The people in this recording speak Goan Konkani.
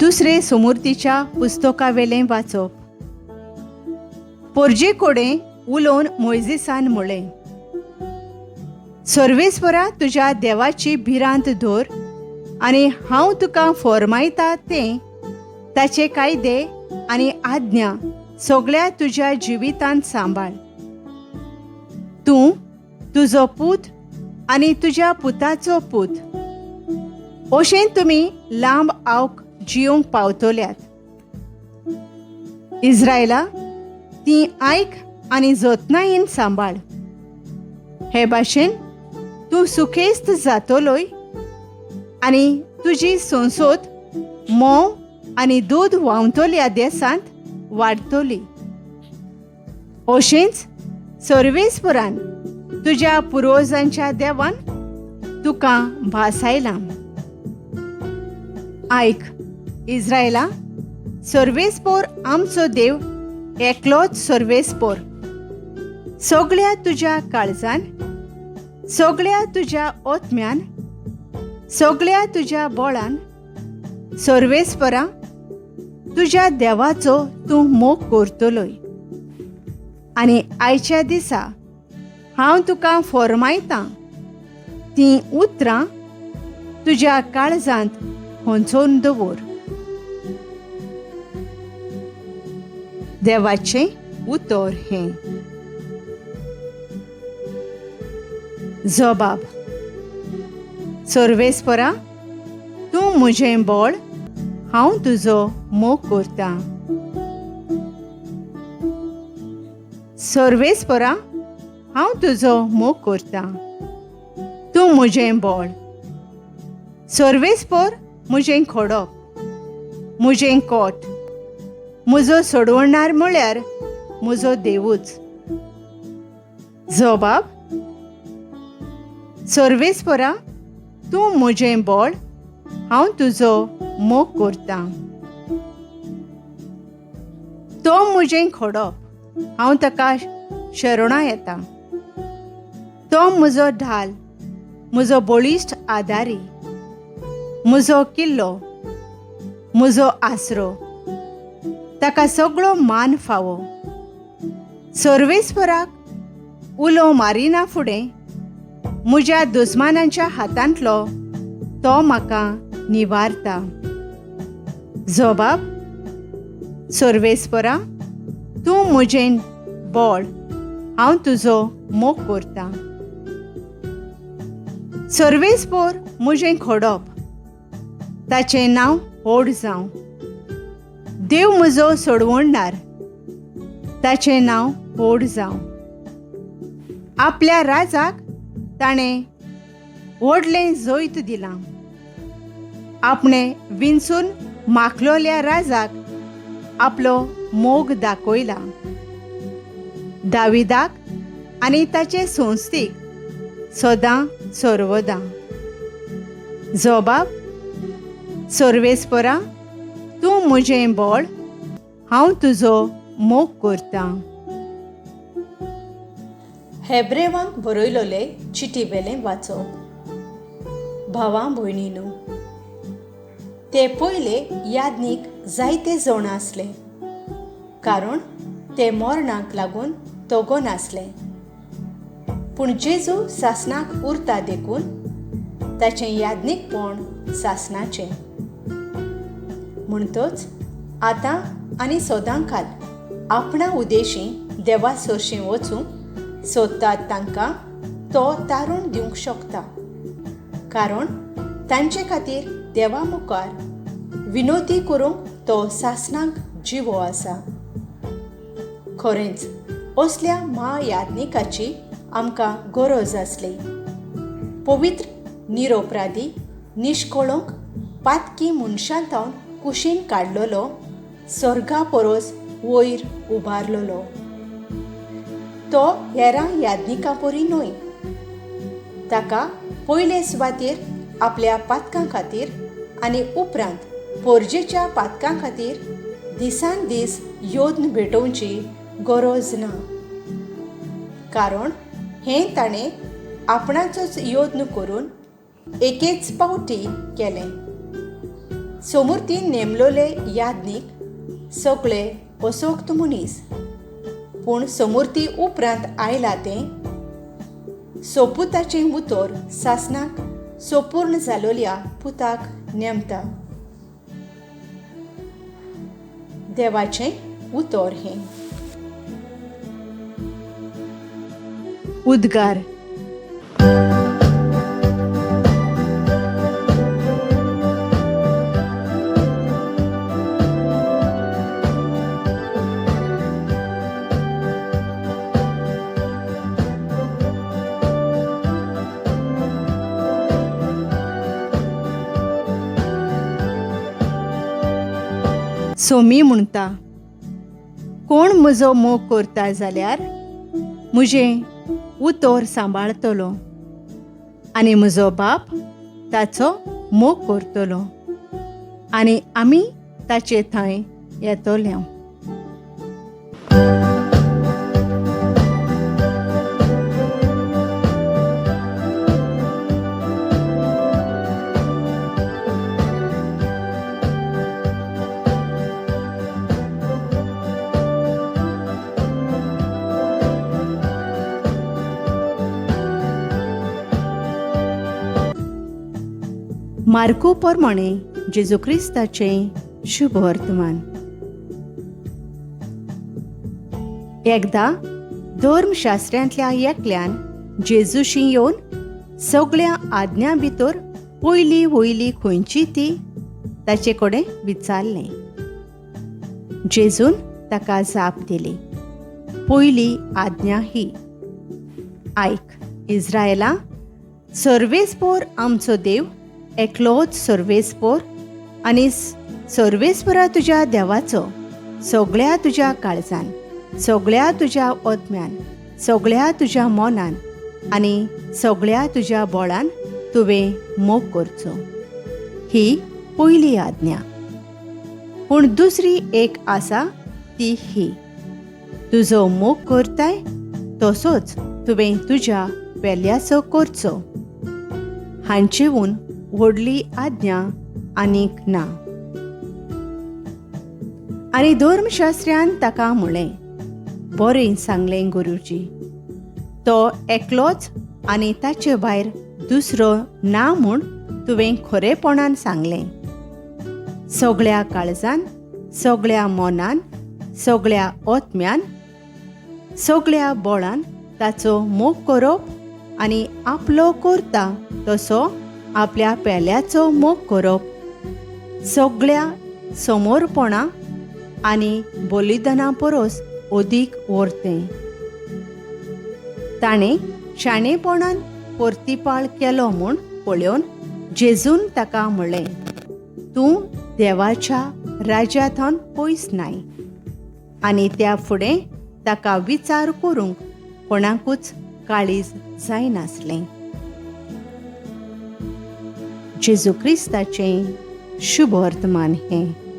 दुसरे सोमुर्तीच्या पुस्तकावेलें वाचप. पोरजे कडेन उलोवन मोयजीसान म्हळें, सर्वेस्परा तुज्या देवाची भिरांत धर आनी हांव तुका फॉर्मायता तें ताचे कायदे आनी आज्ञा सगळ्या तुज्या जिवितांत सांबाळ. तूं, तुजो पूत आनी तुज्या पुताचो पूत अशें तुमी लांब आवक जियोंक पावतल्यात. इज्रायला, ती आयक आनी जतनायेन सांबाळ. हे भाशेन तूं सुखेस्त जातलोय आनी तुजी संसद म्होंव आनी दूद व्हांवतल्या देसांत वाडटली. अशेंच सर्वेस्परान तुज्या पुर्वजांच्या देवान तुका भासायलां. आयक इज्रायला, सर्वेस्पोर आमचो देव एकलोच सर्वेस्पोर. सगळ्या तुज्या काळजान, सगळ्या तुज्या ओत्म्यान, सगळ्या तुज्या बोळान सर्वेस्परा तुज्या देवाचो तूं मोग करतलोय. आनी आयच्या दिसा हांव तुका फॉर्मायतां तीं उतरां तुज्या काळजांत होंचोवन दवर. देवाचें उतर हें. जबाब. सर्वेस्परा, तूं म्हजें बळ, हांव तुजो मोग करतां. सर्वेस्परा, हांव तुजो मोग करतां. तूं म्हजें बळ. सर्वेस्पर म्हजें खोडप, म्हजें कोट, म्हजो सोडवणार म्हळ्यार म्हजो देवूच. जबाब. सर्वेस्परा, तूं म्हजें बळ, हांव तुजो मोग करतां. तो म्हजें खोडप, हांव ताका शरणां येता. तो म्हजो ढाल, म्हजो बळिश्ट आदारी, म्हजो किल्लो, म्हजो आसरो. ताका सगळो मान फावो. सर्वेस्पराक उलो मारिना फुडें म्हज्या दुस्मानांच्या हातांतलो तो म्हाका निवारता. जबाब. सर्वेस्परा, तूं म्हजें बळ, हांव तुजो मोग करतां. सर्वेस्पोर म्हजें खोडप, ताचें नांव व्हड जावं. देव म्हजो सोडवणदार, ताचें नांव व्हड जावं. आपल्या राजाक ताणें व्हडलें जैत दिलां. आपणें विंचून माखलोल्या राजाक आपलो मोग दाखयला. दाविदाक आनी ताचे संस्थीक सदां सर्वदां. जबाब. सर्वेस्परा, तूं म्हजें बळ, हांव तुजो मोग करतां. हेब्रेवांक बरयलोले चिटी वेलें वाचप. भावा भयणीनू, ते पयले यादनीक जायते जाण आसले, कारण ते मरणाक लागून तगो नासले. पूण जेजू सासणाक उरता देखून ताचें यादनीकपण सासणाचें. म्हणटच आतां आनी सदांकाल आपणा उदेशी देवा सरशीं वचूंक सोदतात तांकां तो तारून दिवंक शकता, कारण तांचे खातीर देवा मुखार विनोती करूंक तो सासणाक जिवो आसा. खरेंच असल्या म्हायादनिकाची आमकां गरज आसली. पवित्र, निरोपराधी, निश्कळंक, पातकी मनशां थावन कुशीन काडलेलो, सर्गा परस वयर उबारलेलो. तो हेरां यादनिकां परी न्हय. ताका पयले सुवातेर आपल्या पातकां खातीर आनी उपरांत पोरजेच्या पातकां खातीर दिसान दीस योद्न भेटोवची गरज ना, कारण हें ताणें आपणाचोच यत्न करून एकेच पावटी केलें. सोमुर्तीन नेमलोले याज्ञीक सगळे असोक्त मनीस, पूण सोमुर्ती उपरांत आयला तें सोपुताचें उतर सासणाक सोपूर्ण जालोल्या पुताक नेमता. देवाचें उतर हें. उद्गार. सोमी म्हणटा, कोण म्हजो मोग करता जाल्यार म्हजें उतर सांबाळतलो आनी म्हजो बाप ताचो मोग करतलो आनी आमी ताचे थंय येतले. मार्को प्रमाणे जेजू क्रिस्ताचें शुभ वर्तमान. एकदां धर्मशास्त्र्यांतल्या एकल्यान जेजूशी येवन सगळ्या आज्ञा भितर पयली वयली खंयची ती ताचे कडेन विचारलें. जेजून ताका जाप दिली, पयली आज्ञा ही, आयक इस्रायला, सर्वेस्पोर आमचो देव एकलोच सर्वेस्पोर आनी सर्वेस्पोरा तुज्या देवाचो सगळ्या तुज्या काळजान, सगळ्या तुज्या आत्म्यान, सगळ्या तुज्या मनान आनी सगळ्या तुज्या बळान तुवें मोग करचो. ही पयली आज्ञा. पूण दुसरी एक आसा ती ही, तुजो मोग करताय तसोच तुवें तुज्या पेल्याचो करचो. हांचेहून व्हडली आज्ञा आनीक ना. आनी धर्मशास्त्र्यान ताका म्हळें, बरें सांगलें गुरुजी, तो एकलोच आनी ताचे भायर दुसरो ना म्हूण तुवें खरेपणान सांगलें. सगळ्या काळजान, सगळ्या मनान, सगळ्या आत्म्यान, सगळ्या बळान ताचो मोग करप आनी आपलो करता तसो आपल्या पेल्याचो मोग करप सगळ्या समोरपणा आनी बलिदाना परस अदीक व्हरतें. ताणें शाणेपणान परतिपाळ केलो म्हूण पळोवन जेजून ताका म्हळें, तूं देवाच्या राज्या थावन पयस नाय. आनी त्या फुडें ताका विचार करूंक कोणाकूच काळीज जायनासलें. जेजू क्रिस्ताचें शुभ वर्तमान हें.